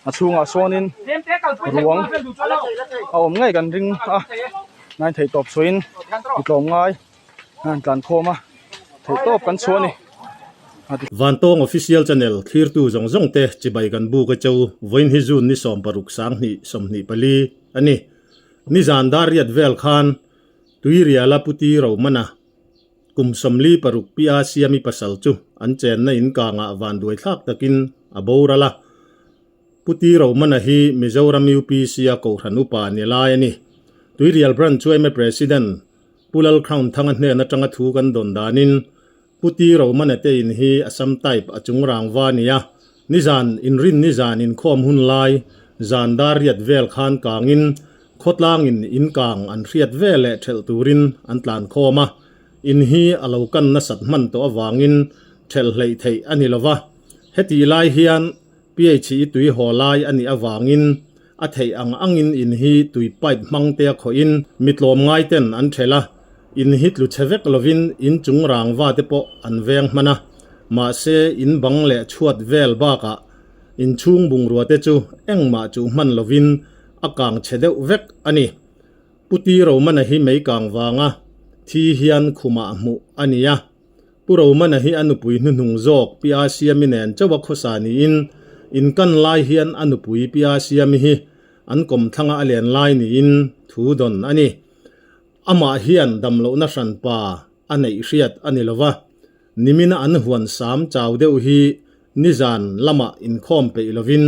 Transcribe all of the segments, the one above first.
A chhungah sawnin ruang a awm ngei kan ring a nai theih tawp chhuahin mi tlawm ngai a han tlan khawm a theih tawp kan chhuah a ni. Vantawng Official Channel thlirtu zawng zawng te chibai kan buk a cheu vawiin hi June ni 16 sang hnih 24 a ni. Nizan dar riat vel khan Tuiriala Puti Romana Kum 46 pi a siami pasal chu an chenna in kangah vanduai thlak takin a boral a. Pu Ti Romana hi Mizoram UPC a Kohhran upa ni lai a ni. Tuirial Branch yma President Pu Lal Crown Thanga hnen atanga thu kan dawn danin Pu Ti Romana te in hi Assam type a chung rangva a ni a. Nizan inrin nizan inkhawm hun lai zan dar riat vel khan kangin Khawtlangin in kang an hriat ve leh thelh turin an tlan khawm a, in hi a lo kan nasat hman tawh avangin thelh hleih theih a ni lova. Hetih lai hian PHE tui haw lai a nih avangin a theih ang angin in hi tui pipe hmang te a khawhin mi tlawmngai ten an thelh a, in hi tlu chhe vek lovin in chung rangva te pawh an veng hman a, mahse in bang leh chhuat vel bakah in chhung bungrua te chu engmah chuh hman lovin A kang chhe deuh vek a ni. Pu Ti Romana hi mei kang vanga thi hian khumah hmuh a ni a. Pu Romana hi a nupui hnuhnung zawk Pi A Siami nen chauha khawsa niin inkan lai hian a nupui Pi A Siami hi an kawmthlanga a len lai niin thu dawn a ni. Amah hian damlohna hranpa a neih hriat a ni lova. Nimina an huan sam chau deuh hi nizan lamah inkhawm peih lovin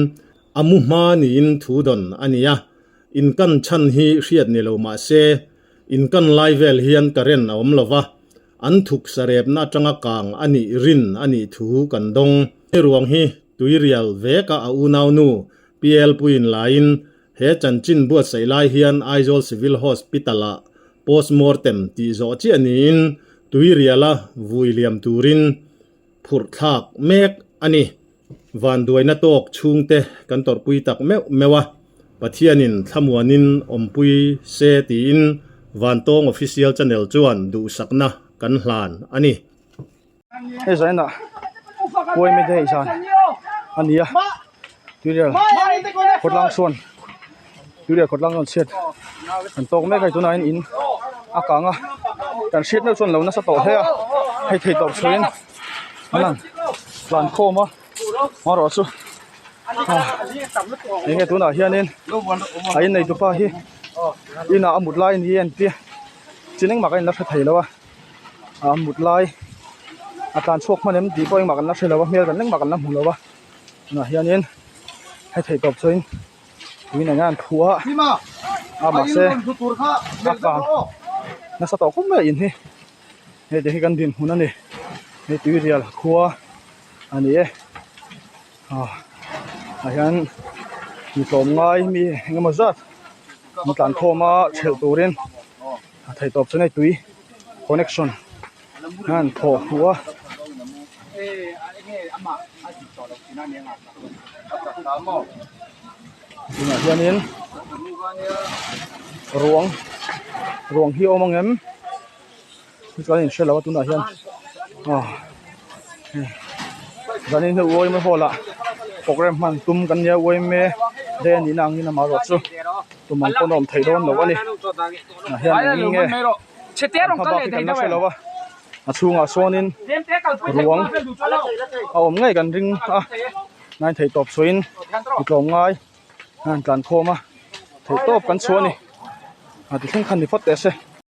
a mu hma niin thu dawn a ni a, inkan chhan hi hriat ni lo mah se, inkan lai vel hian current a awm lo va, an thuk sarepna atanga kang a nih rin a nih thu kan dawng. He ruang hi Tuirial veka a unaunu PL Puiin laiin he chanchin buatsaih lai hian Aizawl Civil Hospital-ah postmortem tih zawh chiah niin Tuiriala vui liam turin phurh thlak mek a ni. Vanduaina tawk chhungte kan tawrhpui tak meuh meuh a, Pathianin thlamuanin awmpui se tiin Vantawng Official Channel chuan duhsakna kan hlan a ni. Hei zainah uaime te hei zan a ni a tuirial khawtlang chuan tuirial khawtlang chuan chhiat an tawk mek a hei tunah hian in a kang a kan hriat meuh chuan lo nasa tawh hle a hei thei tawp chhuahin an han tlan khawm a amaherawh chu eng nge tunah hianin a innei tupa hi inah a mut lai a ni a entir chin engmah ka inla hre thei lo a. a mut lai a tlan chhuak hman em tih pawh engmah kan la hre lo a hmel kan engmah kan la hmu lo a tunah hianin hei theih tawp chuan tuin eng nge an phuh a a mahse a kang nasa tawh khawp mai a in hi hei te hi kan dinhmun a ni hei tuirial khua a ni e ah ah hian mi tlawmngai mi engemaw zat an tlan khawm a thelh turin. A theih tawp chu nei tui connection hian thawh hmuh a. Tunah hianin ruang ruang hi a awm ang em chuan in hre lo a tunah hian aw zanin hi uaima hall ah programme hman tum kan nia uaima day a nihna angin amaherawh chu. Tumang pawn a awm theih dawn lo a ni ah hian eng nge an hma bak hi kan la hre lo a a chhungah sawnin ruang a awm ngei kan ring a nai theih tawp chhuahin mi tlawm ngai a han tlan khawm a theih tawp kan chhuah a ni a ti thleng khan ni phawt teh se.